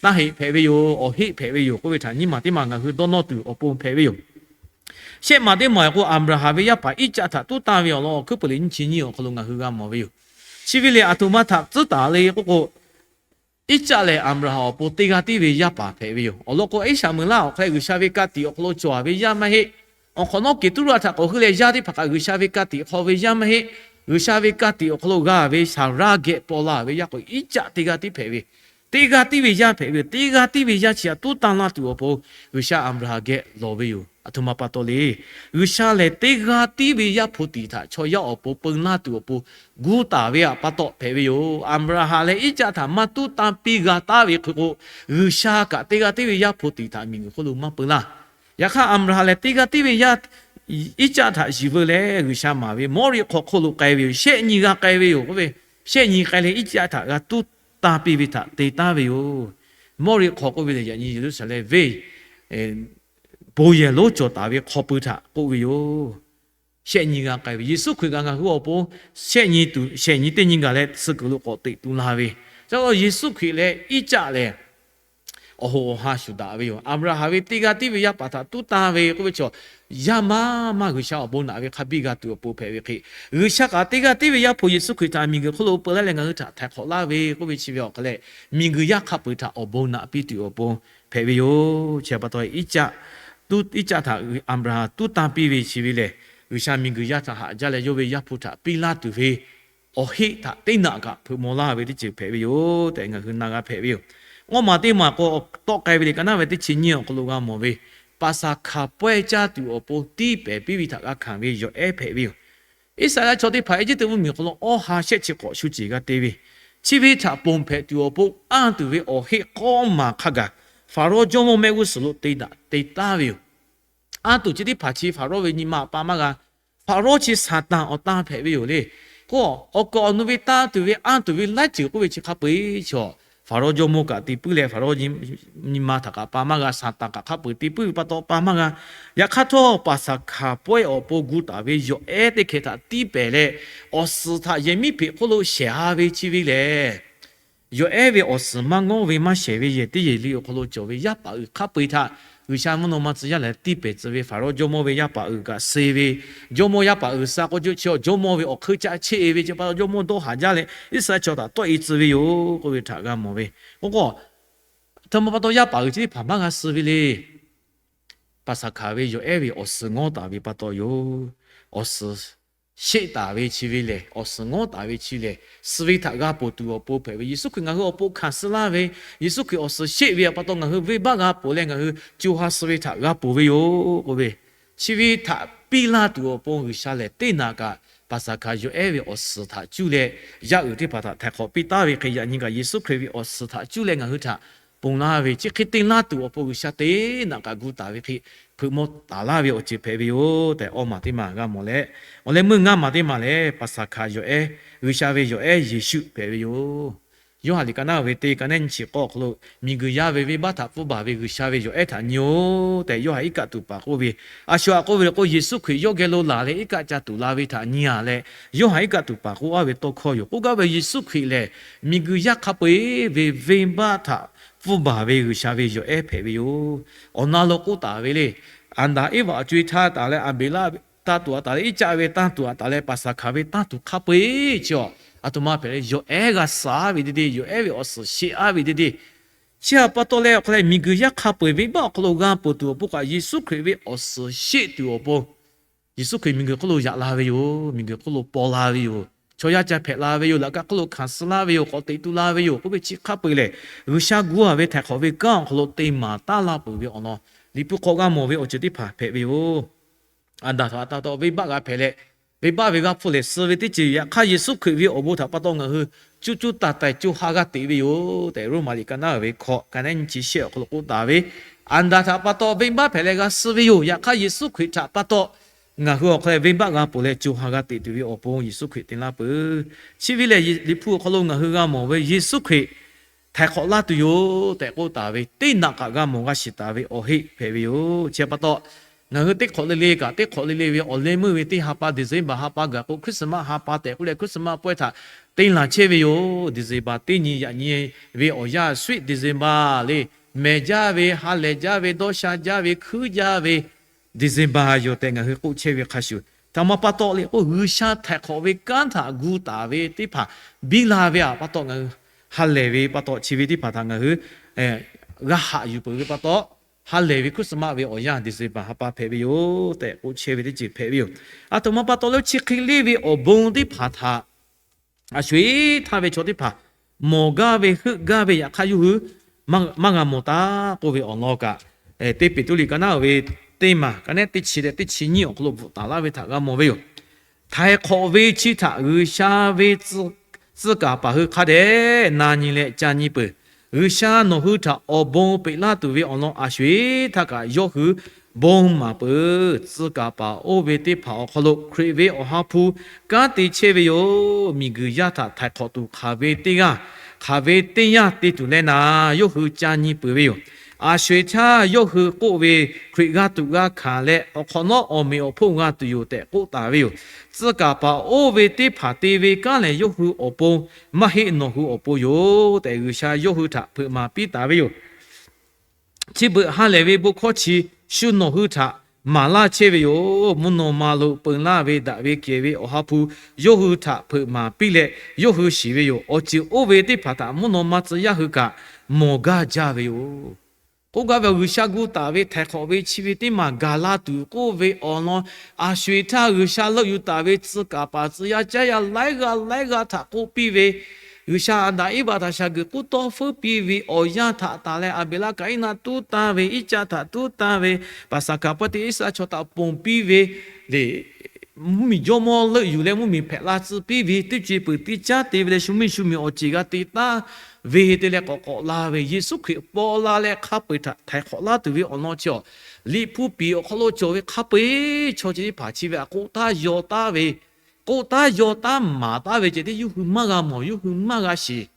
tanˇ heˆ hpehꞈ ve yoˬ, awˬ heˆ hpehꞈ ve yoˬ k'oˆ ve htaꞈ nyiˇ maˬ teˇ maˬ ngaˬ hui dawˇ nawˇ tuˬ awˬ pon hpehꞈ ve yoˬ. Shehˆ maˬ teˇ maˬ k'o, Aˍbraˍhanˍ ve yaˇ paˍ Iˉcaˆ htaꞈ tuˉ tanˇ ve awˬ lawn awˬ hkuiˉ peuˬ liꞈ nyiˇ chi nyiˇ awˬ hk'aw lo ngaˬ hui g'a mawˬ ve yoˬ. Chi ve lehˬ, aˬ htoꞈ ma htaꞈ tcuhˉ taˍ le k'oˆ k'o, Iˉcaˆ lehˬ Aˍbraˍhanˍ awˬ pon teˇ g'aˇ tiˉ ve yaˇ paˍ hpehꞈ ve yoˬ. Awˬ lawn k'o, Iˉsaˍ meuˍ laˇ awˬ hk'aw leh G'uiˬsha ve ka tiꞈ awˬ hk'aw lo cawˬ ve yaˇ maˇ heˆ. Awˬ hk'awꞈ nawˉ Keˍtuˉraˆ htaꞈ k'awꞈ heuˆ leh yaˇ teˇ hpaˍ kaꞈ G'uiˬsha ve ka tiꞈ hk'aw ve yaˇ maˇ heˆ. G'uiˬsha ve ka tiꞈ awˬ hk'aw lo g'a ve Saˍraˇ geh paw la ve yaˇ k'o, Iˉcaˆ teˇ g'aˇ tiˉ hpehꞈ ve, teˇ g'aˇ tiˉ ve yaˇ hpehꞈ ve yoˬ. Teˇ g'aˇ tiˉ ve yaˇ chi htaꞈ tuˉ tanˇ laˇ tuˬ awˬ pon G'uiˬsha Aˍbraˍhanˍ geh lawˬ ve yoˬ. Aˬ htoꞈ ma pa taw le. G'uiˬsha lehˬ teˇ g'aˇ tiˉ ve Yaˇ hpu tiꞈ htaꞈ chaw yaˇ awˬ pon peu laˇ tuˬ awˬ pon gu taˍ ve pa taw hpehꞈ ve yoˬ. Aˍbraˍhanˍ leh Iˉcaˆ htaꞈ maˇ tuˉ tanˇ piˇ g'a taˉ ve hk'e k'o, G'uiˬsha kaꞈ teˇ g'aˇ tiˉ ve Yaˇ hpu tiꞈ htaꞈ miˬguiˬ hk'oˆ lo maˇ peu laˇ. Yaꞈ hk'aˇ, Aˍbraˍhanˍ lehˬ teˇ g'aˇ tiˉ ve yaˇ Iˉcaˆ htaꞈ yuˬ veu leh, G'uiˬsha maˍ ve Mawˇriˆ hk'aw hk'oˆ lo k'ai ve yoˬ. Shehˆ nyi g'a k'ai ve yoˬ k'oˆ ve, shehˆ nyi k'ai leh Iˉcaˆ htaꞈ g'a tuˉ tanˇ piˇ ve htaꞈ te taˉ ve yoˬ. Mawˇriˆ hk'aw k'oˆ ve lehˬ, yaꞈ nyi Yeˍruˆsaˍlehnˍ venˇ bon yehˬ lonˉ cawˬ taˍ ve hk'aw pui htaꞈ k'oˆ ve yoˬ. Shehˆ nyi g'a k'ai ve, Yeˍsuˆ Hkriꞈ kaꞈ ngaˬ hui awˬ pon shehˆ nyi tuˬ, shehˆ nyi teˇ nyi gaˬ leh suh kuiˬ lo k'awꞈ teꞈ tu la ve. Ca Yeˍsuˆ Hkriꞈ leh Iˉcaˆ lehˬ, awˬ hoꞈ awˬ ha shuˍ daꞈ ve yoˬ. Aˍbraˍhanˍ ve teˇ g'aˇ tiˉ ve yaˇ paˍ htaꞈ tuˉ tanˇ ve k'oˆ ve chaw, yaˇ maˇ maˇ G'uiˬsha awˬ bon naꞈ ve hk'a biˇ g'a tuˬ awˬ pon hpehꞈ ve hk'e, G'uiˬsha kaꞈ teˇ g'aˇ tiˉ ve Yaˇ hpu Yeˍsuˆ Hkriꞈ htaꞈ miˬguiˬ hk'oˆ lo peu laˇ leh ngaˬ hui htaꞈ htaiˍ hk'awꞈ laˇ ve k'oˆ ve chi ve awˬ hk'aw leh, miˬguiˬ yaˇ hk'a peu-eˬ htaꞈ awˬ bon naꞈ piˇ tuˬ awˬ pon hpehꞈ ve yoˬ. Chi pa taw Iˉcaˆ, tuˉ Iˉcaˆ htaꞈ Aˍbraˍhanˍ tuˉ tanˇ piˇ ve chi ve lehˬ, G'uiˬsha miˬguiˬ yaˇ htaꞈ haꞈ jaˇ leh yawˇ ve Yaˇ hpu htaꞈ piˇ laˇ tuˬ ve awˬ heˆ htaꞈ teˇ naꞈ kaꞈ hpeuꞈ maw laˇ ve teˇ ceuˬ hpehꞈ ve yoˬ tehꞈ ngaˬ hui na g'a hpehꞈ ve yoˬ. Ngawˇ maˬ teˇ maˬ k'o, tawˆ k'ai ve liꞈ ka naˉ ve teˇ chi nyiˇ awˬ hk'aw lo g'a mawˬ ve, Paˍsaˍhkaˍ pawehˇ caˇ tuˬ awˬ pon tiˇ pehˍ piˇ ve htaꞈ g'a hkanˍ ve yawˬ ehˉ hpehꞈ ve yoˬ. Iˉsaˍreˍlaˆ chaw teˇ hpaˍ Eˇjiˇtuꞈ mvuhˇmiˬ awˬ hk'aw lo awˇ ha shehˆ chi k'awꞈ shu ceˬ g'a te ve, chi ve htaꞈ ponˬ hpehꞈ tuˬ awˬ pon anˇ tuˬ ve awˬ heˆ k'awˇ maˬ hk'a gaˬ Hpaˍrawˇ jawˇmawˇ mehˆ g'uˇ suhˍ lo te daꞈ te taˍ ve yoˬ. Anˇ tuˬ chi teˇ hpaˍ chi Hpaˍrawˇ ve nyi ma awˬ pa maˇ g'a. Hpaˍrawˇ chi Saˍtanˍ awˬ tan hpehꞈ ve yoˬ le. K'o, awˬ kaˍ awˬ nu ve tanˇ tuˬ ve anˇ tuˬ ve laiˉ ceuˬ k'oˆ ve chi hk'a peu-eˬ chaw Hpaˍrawˇ jawˇmawˇ kaꞈ te puiˉ leh, Hpaˍrawˇ nyi ma htaꞈ kaꞈ pa maˇ g'a, Saˍtanˍ kaꞈ hk'a peu-eˬ te puiˉ ve pa taw pa maˇ g'a. Yaꞈ hk'aˇ htawˇ, Paˍsaˍhkaˍ pawehˇ awˬ pon gu taˍ ve yawˬ ehˉ teˇ hkeh htaꞈ tiˇ pehˍ leh, awˬ suhˍ htaꞈ yehˬ miˉ hpeꞈ hk'oˆ lo shehˍ ha ve chi ve lehˬ, yawˬ ehˉ ve awˬ suhˍ maˇ ngawˉ ve maˇ shehˍ ve yehˬ teˇ yehˬ le awˬ hk'aw lo cawˬ ve yaˇ paˍ uiˍ hk'a peu-eˬ htaꞈ G'uiˬsha mvuhˇ naw ma tcuh yaˇ lehˬ tiˇ pehˍ tcuh ve Hpaˍrawˇ jawˇmawˇ ve yaˇ paˍ uiˍ kaꞈ suh ve, jawˇmawˇ yaˇ paˍ uiˍ suh k'o, jawˇmawˇ ve awˬ hkeuˆ caˆ cheˆ-e ve chi pa taw jawˇmawˇ dawˇ haˍ jaˇ leh Iˉsaˍreˍlaˆ chaw htaꞈ tawˆ-e tcuh ve yoˬ k'oˆ ve htaꞈ g'a mawˬ ve. K'o k'o, aˬ htoꞈ ma pa taw yaˇ paˍ uiˍ chi teˇ hpaˍ maˇ g'a suh ve le. Paˍsaˍhkaˍ ve yawˬ ehˉ ve awˬ suhˍ ngawˉ taˍ ve pa taw yoˬ. Awˬ suhˍ sheˆ taˍ ve chi ve lehˬ, awˬ suhˍ ngawˉ taˍ ve chi lehˬ, suh ve htaꞈ g'a ponˬ tuˬ awˬ pon hpehꞈ ve. Yeˍsuˆ Hkriꞈ ngaˬ hui awˬ pon hkanˍ suh laˇ ve, Yeˍsuˆ Hkriꞈ awˬ suhˍ sheˆ ve pa taw ngaˬ hui venˇbaˆ g'a ponˬ leh ngaˬ hui co ha suh ve htaꞈ g'a ponˬ ve yoˬ k'oˆ ve, chi ve htaꞈ piˇ laˇ tuˬ awˬ pon G'uiˬsha lehˬ teˇ naꞈ kaꞈ Paˍsaˍhkaˍ yawˬ ehˉ ve awˬ suhˍ htaꞈ cuˇ leh yaˇ uiˍ teˇ hpaˍ htaꞈ htaiˍ hk'awꞈ piˇ taˍ ve hk'e, yaꞈ nyi kaꞈ Yeˍsuˆ Hkriꞈ ve awˬ suhˍ htaꞈ cuˇ leh ngaˬ hui htaꞈ ponˬ laˇ ve, chi hk'e te laˇ tuˬ awˬ pon G'uiˬsha teˇ naꞈ kaꞈ gu taˍ ve hk'e, hpeuꞈ maw taˍ laˇ ve awˬ ceuˬ hpehꞈ ve yoˬ tehꞈ awˇ maˬ teˇ maˬ g'a mawˬ leh, awˬ leh meuˇ ngaˇ maˬ teˇ maˬ lehˬ, Paˍsaˍhkaˍ yawˬ ehˉ, G'uiˬsha ve yawˬ ehˉ Yeˍsuˆ hpehꞈ ve yoˬ. Yoˇhanˬ liꞈ ka naˉ ve teˇ ka nehˉ nyiˇ chi k'awˇ awˬ hk'aw lo, miˬguiˬ yaˇ ve venˇbaˆ htaꞈ pfuhˇ baˬ ve G'uiˬsha ve yawˬ ehˉ htaꞈ nyi-oˬ tehꞈ Yoˇhanˬ iˉ kaˆ tuˬ paˍ k'oˆ ve, a shu aꞈ k'oˆ ve le k'o, Yeˍsuˆ Hkriꞈ yawˇ geh lo laˬ leh iˉ kaˆ ca tuˬ la ve htaꞈ nyi-a leh, Yoˇhanˬ iˉ kaˆ tuˬ paˍ k'oˆ-a ve tawˇ hkawˇ yoˬ. K'oˆ gaˇ ve Yeˍsuˆ Hkriꞈ lehˬ, miˬguiˬ yaˇ hk'a peu-eˬ ve venˇbaˆ htaꞈ pfuhˇ baˬ ve G'uiˬsha ve yawˬ ehˉ hpehꞈ ve yoˬ. Awˬ na lo k'oˆ taˍ ve le, Aˍdanˍ Eˇvaꞈ co-e htaˇ taˍ leh Aˍbeˍlaˆ tanˇ tuˬ aꞈ taˍ leh, iˉ caˆ ve tanˇ tuˬ aꞈ taˍ leh, Paˍsaˍhkaˍ ve tanˇ tuˬ hk'a peu-eˬ chi-a, aˬ htoꞈ ma hpehꞈ leh yawˬ ehˉ g'a suh-a ve teˇ deˇ, yawˬ ehˉ ve awˬ suhˍ sheˆ-a ve teˇ deˇ, chi htaꞈ pa taw leh awˬ hk'a leh miˬguiˬ yaˇ hk'a peu-eˬ venˇbaˆ awˬ hk'aw lo g'a ponˬ tuˬ awˬ pon kaꞈ, Yeˍsuˆ Hkriꞈ ve awˬ suhˍ sheˆ tuˬ awˬ pon Yeˍsuˆ Hkriꞈ miˬguiˬ hk'oˆ lo yaꞈ la ve yoˬ. Miˬguiˬ hk'oˆ lo paw la ve yoˬ. Chaw yaˇ ca hpehꞈ la ve yoˬ. Laꞈ ka hk'oˆ lo hkanˍ suh laˇ ve yoˬ. K'awꞈ teꞈ tu la ve yoˬ k'oˆ ve chi hk'a peu-eˬ lehˬ, G'uiˬsha gu-a ve htaiˍ hk'awꞈ ve kanˉ awˬ hk'aw lo te maˍ taˉ laˇ peuˬ ve awˬ lawn, Liꞈ hpu hk'aw g'a mawˬ ve awˬ ceuˬ teˇ hpaˍ hpehꞈ ve yoˬ. Aˍdanˍ htaꞈ taˇ taw venˇbaˆ g'a hpehꞈ leh, venˇbaˆ ve g'aˇ hpfuhˇ lehˬ suh ve teˇ ceuˬ, yaꞈ hk'aˇ Yeˍsuˆ Hkriꞈ ve awˬ bon htaꞈ pa taw ngaˬ hui cuˇ cuˇ taiˍ taiˍ co ha g'a teꞈ ve yoˬ tehꞈ, Roˉmaꞈ liꞈ ka naˉ ve hkawꞈ ka nehˉ nyiˇ chi shehˆ awˬ hk'aw lo k'oˆ taˍ ve, Aˍdanˍ htaꞈ pa taw venˇbaˆ hpehꞈ leh g'a suh ve yoˬ. Yaꞈ hk'aˇ Yeˍsuˆ Hkriꞈ htaꞈ pa taw ngaˬ hui awˬ hk'aw leh venˇbaˆ g'a ponˬ leh co ha g'a teꞈ tuˬ ve awˬ pon Yeˍsuˆ Hkriꞈ te laˇ peuˬ. Chi ve lehˬ, Liꞈ hpu awˬ hk'aw lo ngaˬ hui g'a mawˬ ve Yeˍsuˆ Hkriꞈ htaiˍ hk'awꞈ laˇ tuˬ yoˬ tehꞈ k'oˆ taˍ ve, teˇ naꞈ kaꞈ g'a mawˬ g'a shiˍ taˍ ve awˬ heˆ hpehꞈ ve yoˬ. Chi pa taw, ngaˬ hui teˇ hk'awꞈ le le kaꞈ, teˇ hk'awꞈ le le ve awˬ leh meuˇ ve teˇ ha pa December ha pa gaˬ k'o, Christmas ha pa tehꞈ k'oˆ leh Christmas pawehˇ htaꞈ te laˬ chehˇ ve yoˬ. December teˇ nyi yaꞈ nyi ve awˬ yanˇ sweet December le, mehˬ jaˇ ve, ha lehˬ jaˇ ve, dawˇ sha jaˇ ve, hkuiˉ jaˇ ve December yoˬ tehꞈ ngaˬ hui k'oˆ chehˇ ve hk'a shuˍ, htaꞈ ma pa taw le k'o, G'uiˬsha htaiˍ hk'awꞈ ve kanˉ htaꞈ gu taˍ ve teˇ hpaˍ biˇ la ve aꞈ pa taw ngaˬ hui ha lehˬ ve pa taw, chi ve teˇ hpaˍ htaꞈ ngaˬ hui g'a haꞈ yuˬ peuˬ ve pa taw, ha lehˬ ve Christmas ve awˬ yanˇ December ha pa hpehꞈ ve yoˬ tehꞈ k'oˆ chehˇ ve teˇ ceuˬ hpehꞈ ve yoˬ. Aˬ htoꞈ ma pa taw le, chi hk'e le ve awˬ bon teˇ hpaˍ htaꞈ a sho-eˬ htaˇ ve chaw teˇ hpaˍ mawˬ gaˇ ve heuˆ gaˇ ve yaꞈ hk'aˇ yawˇ hui maˇ g'a mawˬ taˍ k'oˆ ve awˬ lawn kaꞈ, teˇ Peˍtruˆ liꞈ ka naˉ ve teˇ maˬ ka nehˉ teˇ chi leh teˇ chi nyiˇ awˬ hk'aw lo bvuhꞈ taˍ laˇ ve htaꞈ g'a mawˬ ve yoˬ. Htaiˍ hk'awꞈ ve chi htaꞈ G'uiˬsha ve tcuh kaˍ paˍ hui hk'a dehꞈ na nyi leh ca nyi peuˬ. G'uiˬsha nawˬ hui htaꞈ awˬ bon peꞈ laˇ tuˬ ve awˬ lawn a sho-eˬ htaˇ kaꞈ yawˇ hui bon maˍ peuˬ. Tcuh kaˍ paˍ oˇ ve teˇ hpaˍ awˬ hk'aw lo Hkriꞈ ve awˬ ha hpu kanˉ te chehˇ ve yoˬ. Miˬguiˬ yaˇ htaꞈ htaiˍ hk'awꞈ tuˬ hk'aˬ ve teˇ g'aˇ, hk'aˬ ve teˇ yanˇ te tuˬ leh naˍ, yawˇ hui ca nyi peuˬ ve yoˬ. A sho-eˬ htaˇ yawˇ hui k'oˆ ve, Hkriꞈ g'a tuꞈ g'a hkanˍ leh awˬ hk'awꞈ nawˉ awˬ meꞈ awˬ hponˇ g'a tuˬ yoˬ tehꞈ k'oˆ taˍ ve yoˬ. Tcuh kaˍ paˍ oˇ ve teˇ hpaˍ te ve kanˉ lehˬ, yawˇ hui awˬ pon maˇ heˆ, nawˬ hui awˬ pon yoˬ tehꞈ, G'uiˬsha yawˇ hui htaꞈ hpeuꞈ maˍ piˇ taˍ ve yoˬ. Chi beuꞈ ha lehˬ ve bon hkawˇ chi shu nawˬ hui htaꞈ maˍ laˇ chehˇ ve yoˬ. Mvuhˇ naw ma lo peu laˇ ve daꞈ ve kehˬ ve awˬ ha hpu yawˇ hui htaꞈ hpeuꞈ maˍ piˇ leh yawˇ hui shiˍ ve yoˬ. Awˬ ceuˬ oˇ ve teˇ hpaˍ htaꞈ mvuhˇ naw ma tcuh yaˇ hui kaꞈ mawˬ gaˇ jaˇ ve yoˬ. K'oˆ gaˇ ve, G'uiˬsha gu taˍ ve htaiˍ hk'awꞈ ve chi ve teˇ maˬ gaˬ la tuˬ k'oˆ ve awˬ lawn, a sho-eˬ htaˇ G'uiˬsha leuˆ yuˬ taˍ ve tcuh kaˍ paˍ tcuh yaˇ caˇ yaˇ laiˉ g'aˇ laiˉ g'aˇ htaꞈ k'oˆ piˇ ve, G'uiˬsha Aˍdanˍ Eˇvaꞈ htaꞈ shaˍ guiˬ k'oˆ tawˇ feuˉ piˇ ve awˬ yanˇ htaꞈ tanˬ leh, Aˍbeˍlaˆ Kaˍiˉnaˆ tuˉ tanˇ ve, Iˉcaˆ htaꞈ tuˉ tanˇ ve, Paˍsaˍhkaˍ pawehˇ teˇ Iˉsaˍreˍlaˆ chaw htaꞈ ponˬ piˇ ve le, mvuhˇmiˬ jawˇmawˇ leuˆ yuˬ leh mvuhˇmiˬ hpehꞈ la tcuh piˇ ve, teˇ co-e peuˬ teˇ caˉ te ve leh shu mvuhˇmiˬ shu miˬ awˬ ceˬ g'a te taˍ ve te leh k'awꞈ k'awꞈ la ve, Yeˍsuˆ Hkriꞈ paw la leh hk'a peu-eˬ htaꞈ htaiˍ hk'awꞈ laˇ tuˬ ve awˬ lawn chi awˬ, Liꞈ hpu piˍ awˬ hk'aw lo cawˬ ve hk'a peu-eˬ chaw chi teˇ hpaˍ chi ve htaꞈ k'oˆ taˉ yaw taˉ ve, k'oˆ taˉ yaw taˉ maˍ taˉ ve ceh tiˉ yawˇ hui maˇ g'a mawˬ, yawˇ hui maˇ g'a shiˍ.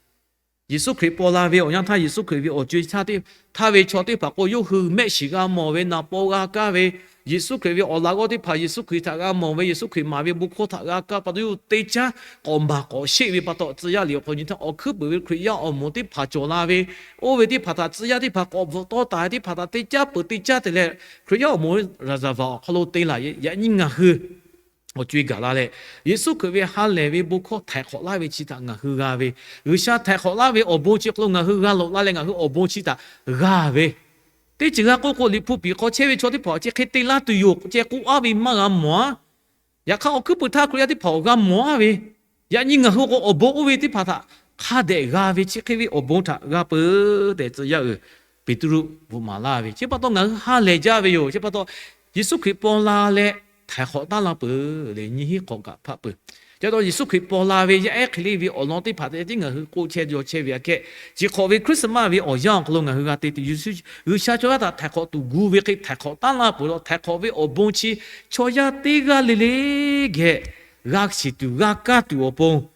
Yeˍsuˆ Hkriꞈ paw la ve awˬ yanˇ htaˇ, Yeˍsuˆ Hkriꞈ ve awˬ co-e htaˇ ve chaw teˇ hpaˍ k'o, yawˇ hui mehˆ shiˍ g'a mawˬ ve, naˍ paw g'a kaˇ ve, Yeˍsuˆ Hkriꞈ ve awˬ laꞈ g'awˇ teˇ hpaˍ Yeˍsuˆ Hkriꞈ htaꞈ g'a mawˬ ve, Yeˍsuˆ Hkriꞈ maˍ ve bon hkawˇ htaꞈ g'a kaˇ pa taw, yawˇ hui teˇ caˉ k'awꞈ maˍ k'awꞈ sheˆ ve pa taw, tcuh yaˇ liꞈ awˬ hk'aw nyi htaˇ, awˬ hkuiˉ puiˍ ve Hkriꞈ yaˇ awˬ moˍ teˇ hpaˍ cawˬ la ve, oˇ ve teˇ hpaˍ htaꞈ tcuh yaˇ teˇ hpaˍ k'awꞈ bvuhꞈ tawˇ taˍ ve teˇ hpaˍ htaꞈ teˇ caˉ peuˬ teˇ caˉ te leh, Hkriꞈ yaˇ awˬ moˍ ve ရာဇဝင် awˬ hk'aw lo te laˬ. Yaꞈ nyi ngaˬ hui awˬ co-e gaˬ la leh, Yeˍsuˆ Hkriꞈ ve ha lehˬ ve bon hkawˇ htaiˍ hk'awꞈ laˇ ve chi htaꞈ ngaˬ hui g'a ve, G'uiˬsha htaiˍ hk'awꞈ laˇ ve awˬ bon chi hk'aw lo ngaˬ hui g'a loꞈ la leh ngaˬ hui awˬ bon chi htaꞈ g'a ve, teˇ ceuˬ g'a k'oˆ k'o, Liꞈ hpu piˍ hk'aw chehˇ ve chaw teˇ hpaˍ chi hk'e te laˇ tuˬ yoˬ ceh k'oˆ aˉ ve maˇ g'a mawˬ-a. Yaꞈ hk'aˇ, awˬ hkuiˉ puiˍ htaˇ Hkriꞈ yaˇ teˇ hpaˍ awˬ g'a mawˬ-a ve, yaꞈ nyi ngaˬ hui k'o awˬ bon oˇ ve teˇ hpaˍ htaꞈ hk'a dehꞈ g'a ve chi hk'e ve awˬ bon htaꞈ g'a peuˬ tehꞈ tcuh yaˇ uiˍ Peˍtruˆ bvuhꞈ maˍ laˇ ve. Chi pa taw ngaˬ hui ha lehˬ jaˇ ve yoˬ. Chi pa taw, Yeˍsuˆ Hkriꞈ paw la leh htaiˍ hk'awꞈ taˉ laˇ peuˬ leh, nyiˇ hinˉ k'awꞈ kaꞈ hpaˆ peuˬ. Chi pa taw, Yeˍsuˆ Hkriꞈ paw la ve yaˇ ehˉ hk'e le ve awˬ lawn teˇ hpaˍ te tiˉ ngaˬ hui k'oˆ chehˇ jaw chehˇ ve aꞈ kehˉ, chi hk'awꞈ ve Christmas ve awˬ yanˇ awˬ hk'aw lo ngaˬ hui g'a te tuˬ, Yeˍsuˆ G'uiˬsha chaw yaˇ htaꞈ htaiˍ hk'awꞈ tuˬ gu ve hk'e htaiˍ hk'awꞈ taˉ laˇ peuˬ law. Htaiˍ hk'awꞈ ve awˬ bon chi chaw yaˇ teˇ g'aˇ le le geh g'a shiˍ tuˬ g'a kaˇ tuˬ awˬ pon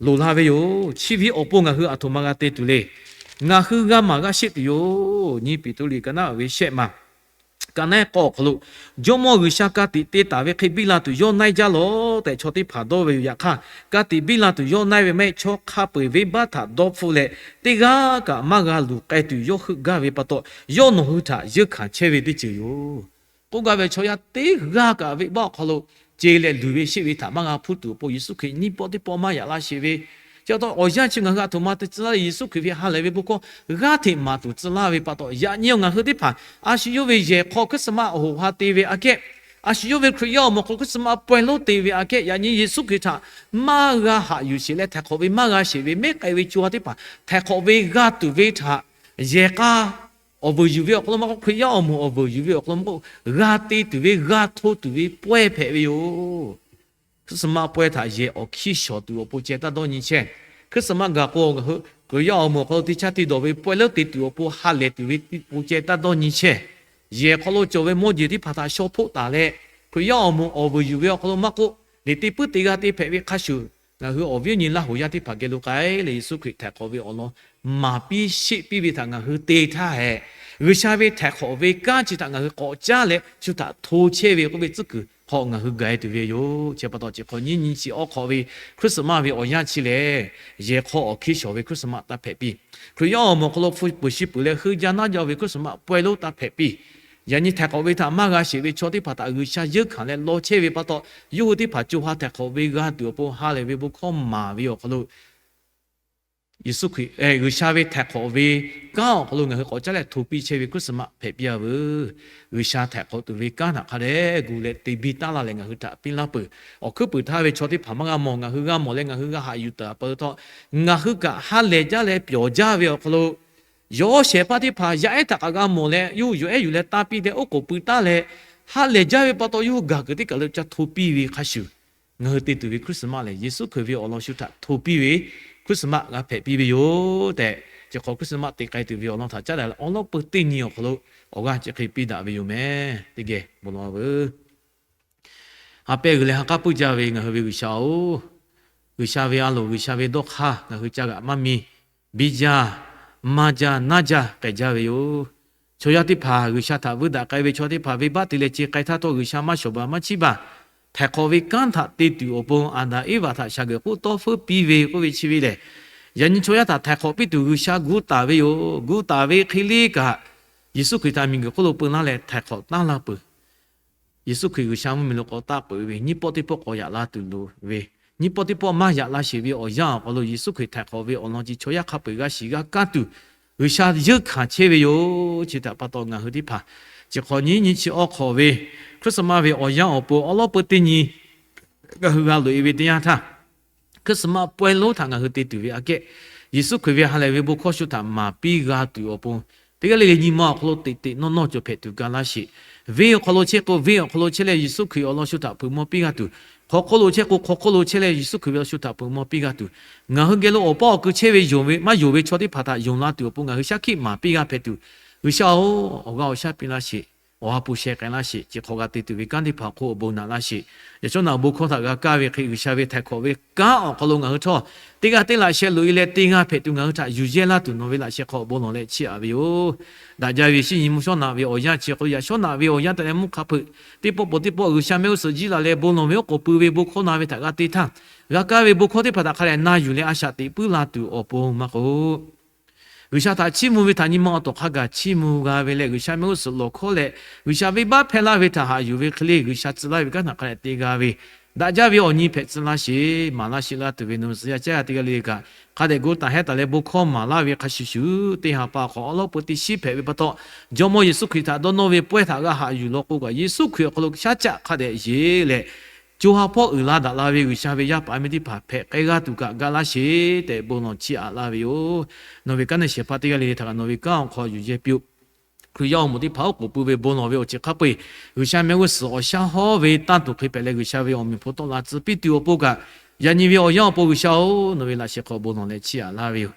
loˍ la ve yoˬ. Chi ve awˬ pon ngaˬ hui aˬ htoꞈ ma g'a te tuˬ le. Ngaˬ hui g'a maˍ g'a sheˆ tuˬ yoˬ. Nyi Peˍtruˆ liꞈ ka naˉ ve shehˆ ma, ka naˉ k'awˇ awˬ hk'aw lo, Jawˇmawˇ G'uiˬsha ka tiꞈ te taˍ ve hk'e biˇ la tuˬ yawˇ naiˇ jaˇ lawˬ tehꞈ chaw teˇ hpaˍ dawˇ ve yoˬ. Yaꞈ hk'aˇ, ka tiꞈ biˇ la tuˬ yawˇ naiˇ ve maˇ heˆ. Chaw hk'a peu-eˬ venˇbaˆ htaꞈ dawˇ hpfuhˆ leh, teˇ g'aˇ kaꞈ maˇ g'a luˬ k'ai tuˬ yawˇ heuˆ gaˇ ve pa taw, yawˇ nawˬ hui htaꞈ yeunˇ hkanˍ chehˇ ve teˇ ceuˬ yoˬ. K'oˆ gaˇ ve, chaw yaˇ teˇ g'aˇ kaꞈ venˇbaˆ awˬ hk'aw lo ce leh luˬ ve sheˆ ve htaꞈ maˇ g'a hpuˇ tuˬ awˬ pon Yeˍsuˆ Hkriꞈ nyiˇ pawˆ teˇ pawˆ maˇ yaꞈ laˇ sheˍ ve. Chi pa taw awˬ yanˇ chi ngaˬ hui aˬ htoꞈ ma te tcuh laˇ le. Yeˍsuˆ Hkriꞈ ve ha lehˬ ve bon hkawˇ g'aˇ hteꞈ maˍ tuˬ tcuh laˇ ve pa taw, yaꞈ nyi ngaˬ hui teˇ hpaˍ a shu yawˇ ve yehˬ hk'aw Christmas awˬ hoꞈ ha te ve aꞈ kehˉ, a shu yawˇ ve Hkriꞈ yaˇ awˬ moˍ hk'aw Christmas pawehˇ lonˉ te ve aꞈ kehˉ, yaꞈ nyi Yeˍsuˆ Hkriꞈ htaꞈ maˇ g'a haꞈ yuˬ sheˍ leh htaiˍ hk'awꞈ ve maˇ g'a sheˍ ve mehˉ k'ai ve co ha teˇ hpaˍ htaiˍ hk'awꞈ ve g'a tuˬ ve htaꞈ yehˬ k'a awˬ vuiˬ yuˬ ve awˬ hk'aw lo maˇ k'oˆ, Hkriꞈ yaˇ awˬ moˍ awˬ vuiˬ yuˬ ve awˬ hk'aw lo maˇ k'oˆ, g'a te tuˬ ve g'a hto tuˬ ve pawehˇ hpehꞈ ve yoˬ. Christmas pawehˇ htaꞈ yehˬ awˬ hkiˇ shawˍ tuˬ awˬ pon ceh taˇ dawˇ nyi chehˇ. Christmas gaˬ k'o, Hkriꞈ yaˇ awˬ moˍ awˬ hk'aw lo teˇ chaˇ te dawˬ ve pawehˇ lonˉ te tuˬ awˬ pon ha lehˬ tuˬ ve teˇ pon ceh taˇ dawˇ nyi chehˇ. Yehˬ hk'aw lo cawˬ ve mawˇ jeˬ teˇ hpaˍ htaꞈ shaw hpoˆ taˍ leh, Hkriꞈ yaˇ awˬ moˍ awˬ vuiˬ yuˬ ve awˬ hk'aw lo maˇ k'oˆ, liꞈ te puiˉ te g'a te hpehꞈ ve hk'a shuˍ, ngaˬ hui awˬ viˉ awˬ nyi Laˇ hoˍ yaˇ teˇ hpaˍ geh lo k'ai leh Yeˍsuˆ Hkriꞈ htaiˍ hk'awꞈ ve awˬ lawn maˍ piˇ sheˆ piˇ ve htaꞈ ngaˬ hui te htaˇ hehꞈ, G'uiˬsha ve htaiˍ hk'awꞈ ve kanˉ chi htaꞈ ngaˬ hui k'awꞈ caˉ leh shu htaꞈ hto chehˇ ve k'oˆ ve tcuhˉ kuiˬ hk'aw ngaˬ hui gaˬ e tuˬ ve yoˬ. Chi pa taw, chi hk'awꞈ nyiˇ nyi chi awˬ hk'awꞈ ve Christmas ve awˬ yanˇ chi lehˬ, yehˬ hk'aw awˬ hkiˇ shawˍ ve Christmas taˇ hpehꞈ piˇ. Hkriꞈ yaˇ awˬ moˍ awˬ hk'aw lo hpu peuˬ shi peuˬ leh heuˆ jaˇ naˇ jaˇ ve Christmas pawehˇ lonˉ taˇ hpehꞈ piˇ. Yaꞈ nyi htaiˍ hk'awꞈ ve htaꞈ maˇ g'a sheˍ ve chaw teˇ hpaˍ htaꞈ G'uiˬsha yeunˇ hkanˍ leh law chehˇ ve pa taw, yawˇ hui teˇ hpaˍ co ha htaiˍ hk'awꞈ ve g'a tuˬ awˬ pon ha lehˬ ve bon hkawˇ maˍ ve awˬ hk'aw lo Yeˍsuˆ Hkriꞈ, G'uiˬsha ve htaiˍ hk'awꞈ ve kanˉ awˬ hk'aw lo ngaˬ hui k'awꞈ caˉ leh hto piˇ chehˇ ve Christmas hpehꞈ piˇ-a veuˬ. G'uiˬsha htaiˍ hk'awꞈ tuˬ ve kanˉ htaꞈ hk'a dehꞈ gu leh te biˇ taˉ laˇ leh ngaˬ hui htaꞈ piˇ laˇ peuˬ. Awˬ hkuiˉ puiˍ htaˇ ve chaw teˇ hpaˍ maˇ g'a mawˬ, ngaˬ hui g'a mawˬ leh ngaˬ hui g'a haꞈ yuˬ taˍ pa taw, ngaˬ hui kaꞈ ha lehˬ jaˇ leh pyawˬ jaˇ ve awˬ hk'aw lo, yawˇ shehˍ hpaˇ teˇ hpaˍ yaˇ ehˉ htaꞈ kaꞈ g'a mawˬ leh yawˇ hui yawˬ ehˉ yuˬ leh tanˇ piˇ leh oˉ k'oˍ pui taˉ leh, ha lehˬ jaˇ ve pa taw yawˇ hui gaˬ kuiˬ teˇ kaˬ lo ca hto piˇ ve hk'a shuˍ, ngaˬ hui te tuˬ ve Christmas lehˬ, Yeˍsuˆ Hkriꞈ ve awˬ lawn shu htaꞈ hto piˇ ve Christmas g'a hpehꞈ piˇ ve yoˬ tehꞈ, chi hk'awꞈ Christmas te k'ai tuˬ ve awˬ lawn htaꞈ caˉ daꞈ leh awˬ lawn peu teˇ nyi awˬ hk'aw lo awˬ g'aˇ chi hk'e piˇ daꞈ ve yoˬ meh. Teˇ geh bon lawˬ-a veuˬ. Ha pehˇ g'uiˬ leh ha k'aˉ puiˉ jaˇ ve ngaˬ hui ve G'uiˬsha-oˬ, G'uiˬsha ve a loˍ, G'uiˬsha ve dawˇ hk'aˇ ngaˬ hui ca g'aꞈ maˇ mi, biˇ jaˇ, maˇ jaˇ, naˇ jaˇ k'ai jaˇ ve yoˬ. Chaw yaˇ teˇ hpaˍ G'uiˬsha htaꞈ vuiˇ daꞈ k'ai ve chaw teˇ hpaˍ venˇbaˆ te leh ce k'ai htaˇ htawˇ, G'uiˬsha maˇ shawˍ baˬ maˇ chiˇ baˬ. Htaiˍ hk'awꞈ ve kanˉ htaꞈ te tuˬ awˬ pon Aˍdanˍ Eˇvaꞈ htaꞈ shaˍ g'euꞈ k'oˆ tawˇ feuˉ piˇ ve k'oˆ ve chi ve lehˬ, yaꞈ nyi chaw yaˇ htaꞈ htaiˍ hk'awꞈ piˇ tuˬ G'uiˬsha gu taˍ ve yoˬ. Gu taˍ ve hk'e le kaꞈ, Yeˍsuˆ Hkriꞈ htaꞈ miˬguiˬ hk'oˆ lo peu laˇ leh htaiˍ hk'awꞈ taˉ laˇ peuˬ. Yeˍsuˆ Hkriꞈ G'uiˬsha mvuhˇmiˬ lo k'awꞈ taˆ peuˬ ve, nyiˇ pawˆ teˇ pawˆ k'awꞈ yaꞈ la tuˬ loˍ ve, nyiˇ pawˆ teˇ pawˆ maˇ yaꞈ la sheˍ ve awˬ yanˇ awˬ hk'aw lo Yeˍsuˆ Hkriꞈ htaiˍ hk'awꞈ ve awˬ lawn chi chaw yaˇ hk'a peu-eˬ g'a shiˍ g'a kaˇ tuˬ G'uiˬsha yeunˇ hkanˍ chehˇ ve yoˬ. Chi htaꞈ pa taw ngaˬ hui teˇ hpaˍ chi hk'awꞈ nyiˇ nyi chi awˬ hk'awꞈ ve Christmas ve awˬ yanˇ awˬ pon awˉ lawˉ peu teˇ nyi ngaˬ hui g'a loꞈ-e ve teˇ yanˇ htaˇ, Christmas pawehˇ lonˉ htaꞈ ngaˬ hui te tuˬ ve aꞈ kehˉ, Yeˍsuˆ Hkriꞈ ve ha lehˬ ve bon hkawˇ shu htaꞈ maˍ piˇ g'a tuˬ awˬ pon, teˇ g'aˇ le le nyi ma awˬ hk'aw lo teꞈ teꞈ nawˇ nawˇ cawˬ hpehꞈ tuˬ ga laˇ sheˍ. Venˇ awˬ hk'aw lo chehˇ k'o, venˇ awˬ hk'aw lo chehˇ leh Yeˍsuˆ Hkriꞈ awˬ lawn shu htaꞈ hpeuꞈ maw piˇ g'a tuˬ, hk'aw hk'oˆ lo chehˇ k'o, hk'aw hk'oˆ lo chehˇ leh Yeˍsuˆ Hkriꞈ ve awˬ shu htaꞈ hpeuꞈ maw piˇ g'a tuˬ, ngaˬ hui geh lo awˬ paˇ awˬ kui chehˇ ve yonˍ ve maˇ yonˍ ve chaw teˇ hpaˍ htaꞈ yonˍ la tuˬ awˬ pon ngaˬ hui shaˉ hkiˆ maˍ piˇ g'a hpehꞈ tuˬ, G'uiˬsha-oˬ, awˬ g'aˇ awˬ shaˉ piˇ laˇ sheˍ. awˬ ha hpu sheh k'ai laˇ sheˍ. Chi hk'awꞈ g'a te tuˬ ve kanˉ teˇ hpaˍ hk'oˆ awˬ bon naꞈ laˇ sheˍ. Yaꞈ shawˉ naꞈ bon hkawˇ htaꞈ g'a kaˇ ve hk'e, G'uiˬsha ve htaiˍ hkawꞈ ve kanˉ awˬ hk'aw lo ngaˬ hui htawˇ teˇ g'aˇ teˇ laꞈ sheh loꞈ e leh te g'a hpehꞈ tuˬ ngaˬ hui htaꞈ yuˬ yehˇ laˇ tuˬ nawˬ ve laꞈ sheh hk'aw awˬ bon lawˬ leh chiˇ aꞈ ve yoˬ. Daꞈ jaˇ ve shinˉ nyi mvuhˇ shawˉ naꞈ ve awˬ yanˇ chi hk'aw lo yaꞈ shawˉ naꞈ ve awˬ yanˇ te leh mvuhˇ hk'a hpeuꞈ teˇ pawˆ pawˬ teˇ pawˆ G'uiˬsha mehˆ g'uˇ suhˍ jiˇ laˬ leh bon lawˬ ve oˉ k'oˍ pui ve bon hkawˇ na ve htaꞈ g'a te htaˇ, g'a kaˇ ve bon hkawˇ teˇ hpaˍ htaꞈ hk'a dehꞈ na yuˬ leh a shaꞈ teꞈ puiˉ la tuˬ awˬ pon maˇ k'oˆ, G'uiˬsha htaꞈ chiˇ mvuh ve htaꞈ nyi ma awˬ tawˍ hk'a gaˬ chiˇ mvuh g'a ve leh, G'uiˬsha mehˆ g'uˇ suhˍ lawˬ hkawˇ leh G'uiˬsha venˇbaˆ hpehˇ laˇ ve htaꞈ haꞈ yuˬ ve hk'e le, G'uiˬsha tcuh laˇ ve kanˉ htaꞈ hk'a dehꞈ te g'a ve, daꞈ jaˇ ve awˬ nyi hpehꞈ tcuh laˇ sheˍ, maˍ laˇ sheˍ laˇ tuˬ ve nawˬ ve tcuh yaˇ caˉ g'a teˇ g'aˇ le le kaꞈ hk'a dehꞈ gu taˍ hehˉ taˍ leh bon hkawˇ maˍ laˇ ve hk'a shuˍ shuˍ, teˇ ha pa hk'awꞈ awˉ lawˉ peu teˇ shiˉ hpehꞈ ve pa taw, Jawˇmawˇ Yeˍsuˆ Hkriꞈ htaꞈ dawˇ nawˇ ve pawehˇ htaꞈ g'a haꞈ yuˬ law k'o kaꞈ, Yeˍsuˆ Hkriꞈ awˬ hk'aw lo shaˉ caˆ hk'a dehꞈ yeˬ leh, co ha hpawˇ uiˍ la daꞈ la ve G'uiˬsha ve yaˇ paˍ miˇ teˇ hpaˍ hpehꞈ k'ai g'a tuˬ kaꞈ ga laˇ sheˍ tehꞈ bon lawˬ chiˇ aꞈ laˇ ve yoˬ. Nawˬ ve kanˉ neˇ shehˍ hpaˇ teˇ g'aˇ le le htaꞈ kaꞈ nawˬ ve kanˉ awˬ hk'aw yuˬ yehˇ piˇ-oˆ. Hkriꞈ yaˇ awˬ moˍ teˇ hpaˍ oˉ k'oˍ pui ve bon lawˬ ve awˬ ceuˬ hk'a peu-eˬ, G'uiˬsha mehˆ g'uˇ suhˍ awˬ shaˉ hawˉ ve tanˇ tuˬ hk'e hpehꞈ leh G'uiˬsha ve awˬ meꞈ hpu tawˆ la tcuh piˇ tuˬ awˬ pon kaꞈ, yaꞈ nyi ve awˬ yanˇ awˬ pon G'uiˬsha-oˬ, nawˬ ve laꞈ sheh hk'aw bon lawˬ leh chiˇ aꞈ laˇ ve yoˬ.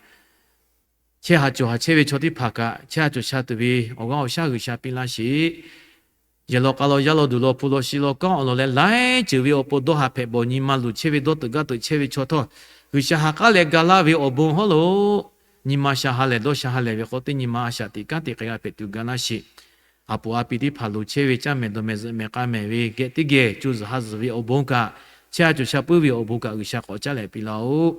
Chehˇ ha cawˬ ha chehˇ ve chaw teˇ hpaˍ kaꞈ, chehˇ ha cawˬ sha tuˬ ve awˬ g'aˇ awˬ shaˉ G'uiˬsha piˇ laˇ sheˍ. Yehˬ law k'a law, yaˇ law duˬ law, hpu law shi law, kanˉ awˬ lawn leh laiˉ ceuˬ ve awˬ pon dawˇ ha hpehꞈ bawˬ nyi ma luˬ chehˇ ve dawˇ teuꞈ gaˇ teuꞈ chehˇ ve chaw htawˇ, G'uiˬsha ha k'aˉ leh ga laˇ ve awˬ bon hawˉ lo, nyi ma sha ha lehˬ dawˇ sha ha lehˬ ve k'o, teˇ nyi ma a shaꞈ teꞈ kanˉ te k'ai g'a hpehꞈ tuˬ ga laˇ sheˍ. A poˍ a pi teˇ hpaˍ loˍ chehˇ ve caˇ mehˍ dawˬ mehˍ zuhꞈ mehˍ k'a mehˍ ve geh teˇ geh co zuhˬ ha zuhˬ ve awˬ bon kaꞈ, chehˇ ha cawˬ sha puiˉ ve awˬ bon kaꞈ G'uiˬsha k'awꞈ caˉ leh piˇ laˇ-oˆ.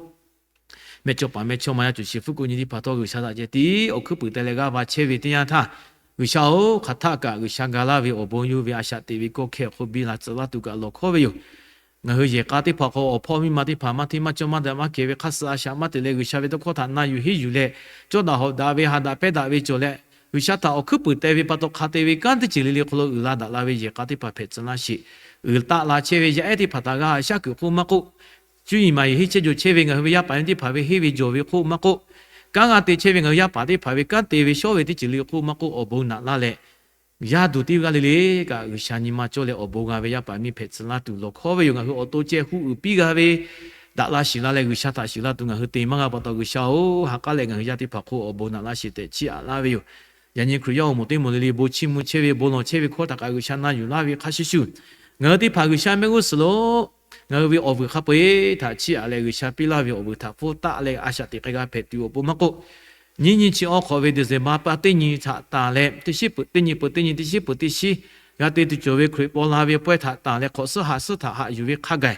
Mehˇchawˇ paˍ mehˇchawˇma yaˇ cawˬ sheˍ hpfuhˇ k'oˆ nyi teˇ hpaˍ htawˇ, G'uiˬsha htaꞈ ceh tiˉ awˬ hkuiˉ puiˍ teh leh g'aˇ va chehˇ ve teˇ yanˇ htaˇ, G'uiˬsha-oˬ, hk'aˬ htaˆ kaꞈ G'uiˬsha ga laˇ ve awˬ bon yawˇ ve a shaꞈ teꞈ ve kawˇ hkeh awˬ hk'oˆ biˇ la tcuh laˇ tuˬ kaꞈ lawˬ hkawˉ ve yoˬ. Ngaˬ hui yehˬ k'a teˇ hpaˍ hk'aw awˬ hpawˇ miˇ ma teˇ hpaˍ maˇ hteˇ maˇ cawˇ maˇ daꞈ maˇ kehˬ ve hk'aˇ suh a shaꞈ maˇ teꞈ leh, G'uiˬsha ve tawˇ hkawˇ htaꞈ na yuˬ henˇ yuˬ leh, cawˇ daꞈ hawꞈ daꞈ ve ha daꞈ pehˇ daꞈ ve cawˬ leh, G'uiˬsha htaꞈ awˬ hkuiˉ puiˍ teh ve pa taw hk'a te ve kanˉ teˇ ceuˬ le le hk'aw lo uiˍ la daꞈ la ve yehˬ k'a teˇ hpaˍ hpehꞈ tcuh laˇ sheˍ. Uiˍ taˆ la chehˇ ve yaˇ ehˉ teˇ hpaˍ htaꞈ g'a haꞈ shaˉ kuiˬ hk'oˆ maˇ k'oˆ, cuˇ yiˍ maˍ yiˍ henˇ chehˇ jawˬ chehˇ ve ngaˬ hui ve yaˇ paˍ miˇ teˇ hpaˍ ve henˇ ve jawˬ ve hk'oˆ maˇ k'oˆ, kanˉ g'a te chehˇ ve ngaˬ hui yaˇ paˍ teˇ hpaˍ ve kanˉ te ve shawˉ ve teˇ ceuˬ le hk'oˆ maˇ k'oˆ, awˬ bon naꞈ laˇ leh, yaˇ duˬ teˇ g'aˇ le le kaꞈ G'uiˬsha nyi ma cawˇ leh awˬ bon g'a ve yaˇ paˍ miˇ hpehꞈ tcuh laˇ tuˬ lawˬ hkawˉ ve yoˬ. Ngaˬ hui awˬ to ceh huˆ uiˍ piˇ g'a ve, daꞈ la shiˍ la leh G'uiˬsha htaꞈ shiˍ laˇ tuˬ ngaˬ hui te maˇ g'a pa taw, G'uiˬsha-oˬ, ha k'aˉ leh ngaˬ hui yaˇ teˇ hpaˍ hk'oˆ awˬ bon naꞈ laˇ sheˍ tehꞈ chiˇ aꞈ laˇ ve yoˬ. Yaꞈ nyi Hkriꞈ yaˇ awˬ moˍ teˇ moˍ le le bon chiˇ mvuh chehˇ ve bon lawˬ chehˇ ve hkawˇ htaꞈ kaꞈ G'uiˬsha na yuˬ laˇ ve hk'a shuˍ shuˍ, ngaˬ hui teˇ hpaˍ G'uiˬsha mehˆ g'uˇ suhˍ lo ngaˬ hui ve awˬ vuiˬ hk'a peu-eˬ htaꞈ chiˇ aꞈ leh G'uiˬsha piˇ laˇ ve awˬ vuiˬ htaꞈ hpfuhˇ taˆ leh a shaꞈ teꞈ k'ai g'a hpehꞈ tuˬ awˬ pon maˇ k'oˆ, nyiˇ nyi chi awˬ hk'awꞈ ve December pa teˇ nyi htaꞈ tanˬ leh teˇ shiˉ peuˬ teˇ nyi peuˬ teˇ nyi teˇ shiˉ peuˬ teˇ shiˉ g'a te tuˬ cawˬ ve Hkriꞈ paw la ve pawehˇ htaꞈ tanˬ leh hk'awꞈ suhˉ haꞈ suhˉ htaꞈ haꞈ yuˬ ve hk'a gaˬ,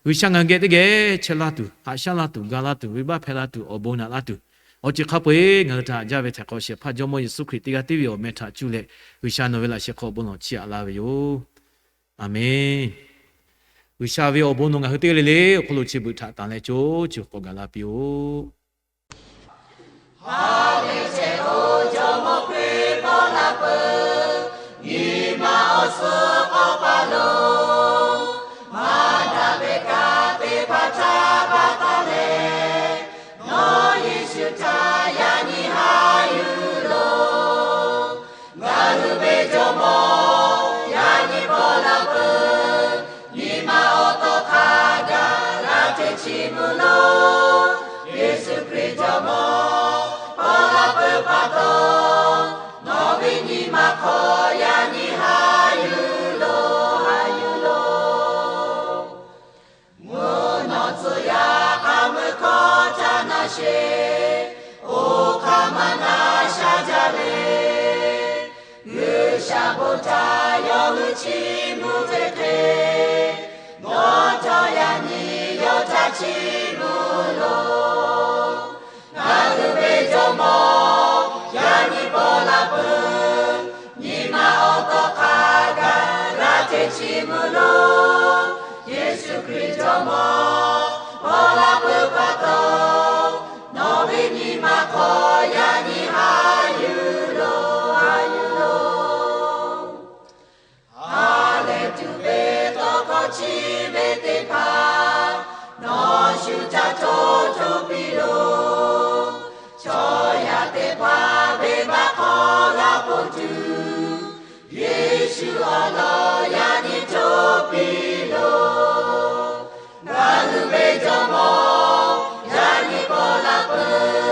G'uiˬsha ngaˬ hui geh teˇ geh chehˇ laˇ tuˬ, haꞈ shaˉ laˇ tuˬ, ga laˇ tuˬ, venˇbaˆ hpehˇ laˇ tuˬ, awˬ bon naꞈ laˇ tuˬ, awˬ ceuˬ hk'a peu-eˬ ngaˬ hui htaꞈ haꞈ jaˇ ve htaiˍ hk'awꞈ shehˍ hpaˇ Jawˇmawˇ Yeˍsuˆ Hkriꞈ teˇ g'aˇ tiˉ ve awˬ meh htaꞈ cuˇ leh G'uiˬsha nawˬ ve laꞈ sheh hk'aw bon lawˬ chiˇ aꞈ laˇ ve yoˬ. Aˬmenˍ. G'uiˬsha ve awˬ bon nawˬ ngaˬ hui teˇ g'aˇ le le awˬ hk'aw lo chi beuꞈ htaꞈ tanˬ leh co chi k'awꞈ gaˬ la piˇ-oˆ. Haˍleˍ cehˬ-oˬ, Jawˇmawˇ Hkriꞈ paw la peuˬ, nyi ma awˬ suhˉ k'awꞈ paˍ lo, maˇ daꞈ ve kanˉ teˇ hpaˍ htaꞈ baˬ taˍ leh, nawˬ Yeˍsuˆ htaꞈ yaꞈ nyi haꞈ yuˬ loˬ. Ngaˬ hui ve Jawˇmawˇ yaꞈ nyi paw la peuˬ, nyi ma awˬ to hk'a gaˬ g'a teꞈ chiˇ mvuh loˬ. Yeˍsuˆ Hkriꞈ Jawˇmawˇ paw la peuˬ pa taw, nawˬ ve nyi ma hk'aw yaꞈ nyi haꞈ yuˬ loˬ, haꞈ yuˬ loˬ. Mvuhˇ naw tcuh yaˇ k'a meuˇ hkawˇ ca na sheˍ, oˇ hk'aˇ maˇ na sha jaˇ le. G'uiˬsha bon htaꞈ yawˇ hui chiˇ mvuh ve hk'e, nawˬ htawˇ yaꞈ nyi yawˇ htaꞈ chiˇ mvuh loˬ. Ngaˬ hui ve Jawˇmawˇ yaꞈ nyi paw la peuˬ, nyi ma awˬ to hk'a gaˬ g'a teꞈ chiˇ mvuh loˬ. Yeˍsuˆ Hkriꞈ Jawˇmawˇ paw la peuˬ pa taw, nawˬ ve nyi ma hk'aw yaꞈ nyi haꞈ yuˬ loˬ, haꞈ yuˬ loˬ. Ha lehˬ tuˬ ve tawˇ hkawˇ chi ve teˇ hpaˍ, nawˬ shu ca hto hto piˇ loˬ. Chaw yaˇ teˇ hpaˍ venˇbaˆ hk'aw g'a ponˬ tuˬ, Yeˍsuˆ awˬ lawn yaꞈ nyi hto piˇ loˬ. Ngaˬ hui ve Jawˇmawˇ yaꞈ nyi paw la peuˬ.